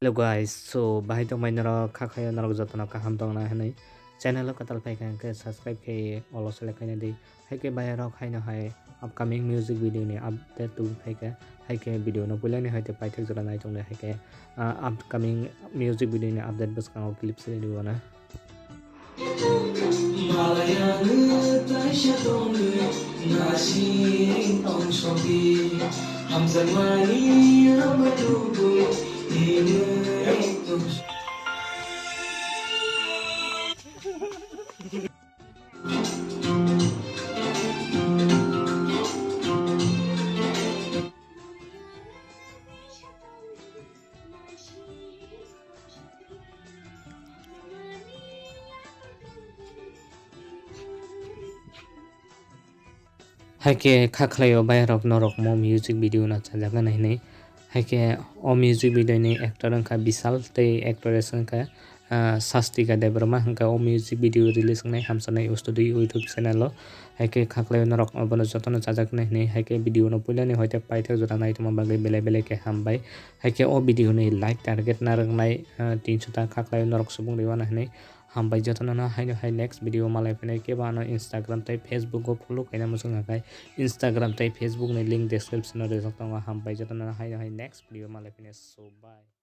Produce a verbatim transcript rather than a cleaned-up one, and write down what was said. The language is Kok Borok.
Hello guys, so bahai tongmai norok, kha khayo norok jotono kaham tongna hinwi channel o kwtal phaikha hwnkhe subscribe khe olo select khaina di. Haikhe bayarok haino hai upcoming music video ni update tubui phaikha. Haikhe video no puilani haite paithak jora nai tongdi, haikhe ah, upcoming music video ni update bwskango clip sili di wana. Malayang taisa tongwi nasing tongsoki, hamjakmani abo lubui hinwi tongsoki. Haikhe kha khlaio bayarok norok mo music video no chajaknai hinwi. Haikhe o music video ni actor wngkha Bishal tei actress wngkha ah, Sastika Debbarma hwnkhe o music video release wngnai Hamchanai Studio YouTube channel o. Haikhe kha khlaio norok abono jotono chajaknai hinwi, haikhe video no puilani hoite paithak jora naitongma bagwi belai belai khe hambai. Haikhe o video ni like target narwknai ah, tinso ta kha khlaio norok subung rwmana hinwi hambai jotono no haino hai next video malai phinai kebo ano Instagram tei Facebook o follow khaina muchung nakhai Instagram tei Facebook ni link description o rijak tongo hambai jotono no haino hai next video malai phinai so bye.